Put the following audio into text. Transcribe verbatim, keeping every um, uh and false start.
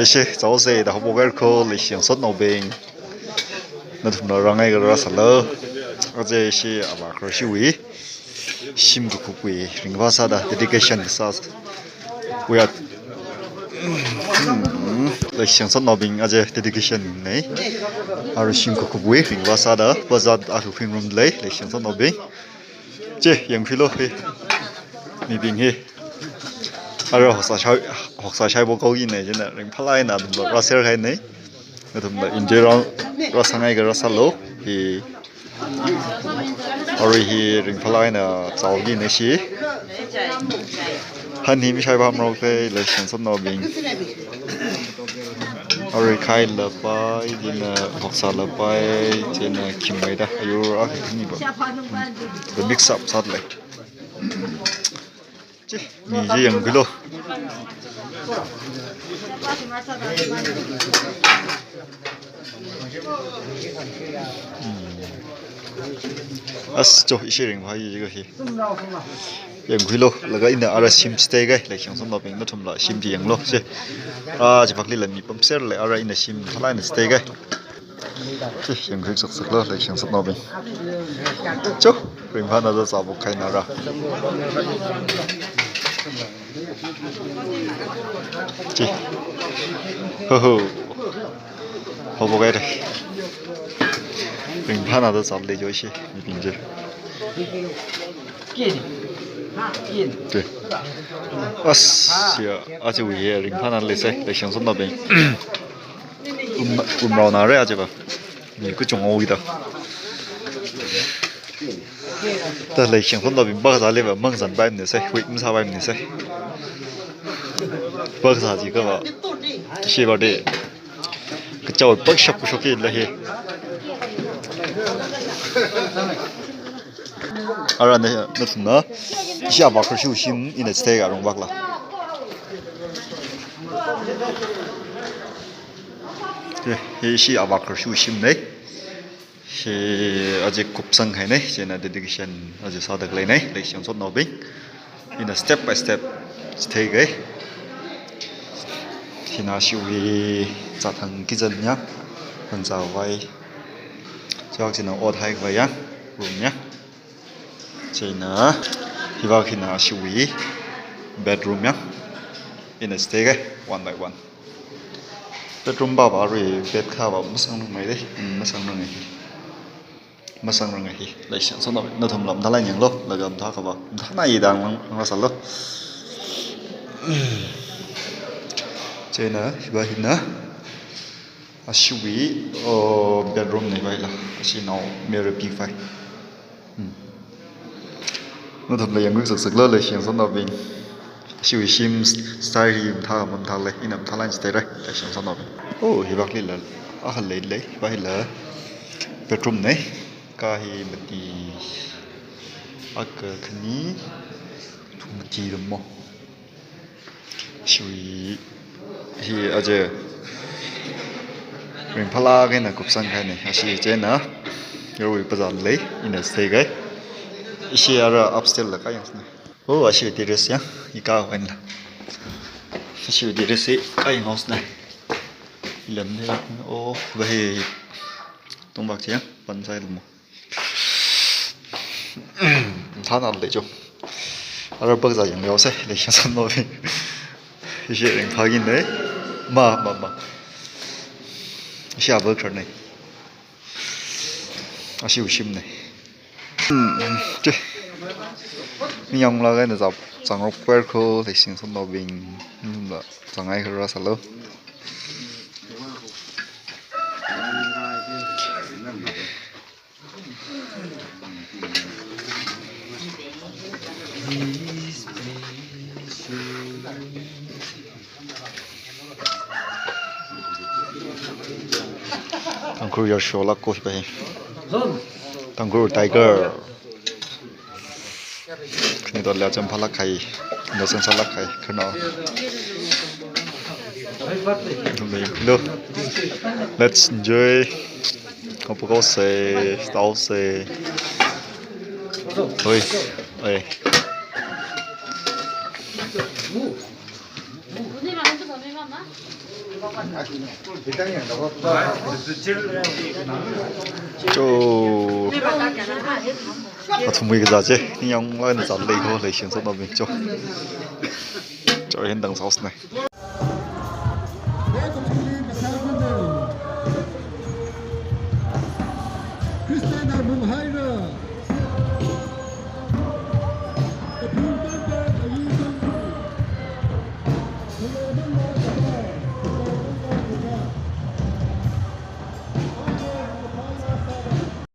Ishi, chao se da hobo gair ko, leishi yangsotnaobing. Nathumla rāngai kharā sālu. Aja ishi avākharshiwui shim kakhupwui ringphā sāda dedication sā. We are, leishi yangsotnaobing aja dedication nei. Arui shim kakhupwui ringphā sāda bazar akha khuingarum lei, leishi yangsotnaobing. Che, yangkhuilu hi. Mibing hi. Ara hoksā shai, hoksā shaibo kaoki nei, chieina ringphālāk eina nathumla rāser kahai nei. Nathumla enjoy rā, rāsāngai kharā sālu. Hi. Arui hi ringphālāk eina chaoki nei shi. Han hi mishai pamrok lei, leishi yangsotnaobing. Arui khai lapai, chieina hoksā lapai, chieina khimmeida, ayur akha khani ba. The mix up sāda lei. Chi, mi chi yangkhuilu. Hmm. As cho, ishi ringphā hi chi ka hi. Yangkhuilu, laga ina ara shim stay kai, leishi yangsotnaobing nathumla shim chi yanglu, che. Ah, chi phāklila mi pamser lei, ara ina shim phālāk eina stay kai. Che, yangkhui saksaklei, leishi yangsotnaobing. Cho, ringphāna da zābo kahaina ra. Che. Ho ho. Hobo gaire. Ringphāna da zālei jo ishi, mibing chi. Che. As, ya, aja wui hi ringphāna leisai, leishi yangsotnaobing. Um, umrao nare aja ba. Mi kachungkha haoki da. Da leishi yangsotnaobing bakazā leiva, mangzan pai mne sai, hui msā pai mne sai. Bakazā chi kava. Shi ba de. Kachao pak shap shokki lei hi. Ara na, nathumna. Ishi avākharshiwui shim ina stay ka rung bakla. Hi, hi ishi avākharshiwui shim nei. Hi aja kupsang kahai nei, chieina dedication aja sāda khalei nei, leishi yangsotnaobing. Ina step by step stay kai. Hina ashiwui zāthang kitchen ya, hanzā vai. Chak chieina ot haikhavai ya, room ya. Chieina, hiva hina ashiwui bedroom ya. Ina stay kai, one by one. Bedroom ba ba arui bed kha ba masangnung mai de, mm, masangnung hi. Masangnung hi, leishi yangsotnao, nathumla mathālāk eina yanglu, laga mathā kha ba, mathāna yidang lang, lang sālu. Chieina, hiva hina, ashiwui, oh, bedroom nei ba hila, ashi nao mirror pi fai. Hmm. Nathumla yangkhui saksaklei, leishi yangsotnaobing. Ashiwui shim style hi mathā, mathālāk, ina mathālāk eina style rai, leishi yangsotnaobing. Oh, hiva khalila, akha leilei, hiva hila bedroom nei, ka hi mati, akha khani, thum mati dam mo. Shui hi aja ringphālāk eina kupsang kahai nei. Ashi chieina, yarui bazar lei, ina stay kai. Ishi ara upstairs la kayang sna. Oh, ashi terrace ya, ika wen la. Ashi terrace hi kayang sna. Ilam ne, oh, bahi. Tongbak chi ya, pansai lumo. Thana lei jo. Ara bakazā yanglui haosai, leishi yangsotnaobing. Ishi ringphāki nei. Ma, ma, ma. Ishi aba khar nei. Ashiwui shim nei. Hmm, che. Mi yanglāk eina zap, zangrok per ko, leishi yangsotnaobing. Hmm, ba, zangngai kharā sālu. Tangkhul yar show lak ko hi pa hi. Tangkhul Tiger. Khani to lya cham phalak khai, no sen salak khai, khana. Hello. Let's enjoy. Kapu kau se, tau se. Oi, oi. Cho. Athumwui kazā chi. Ningyāng laina zālei ko, leishin sot nobing cho. Cho, hin dang sauce ne.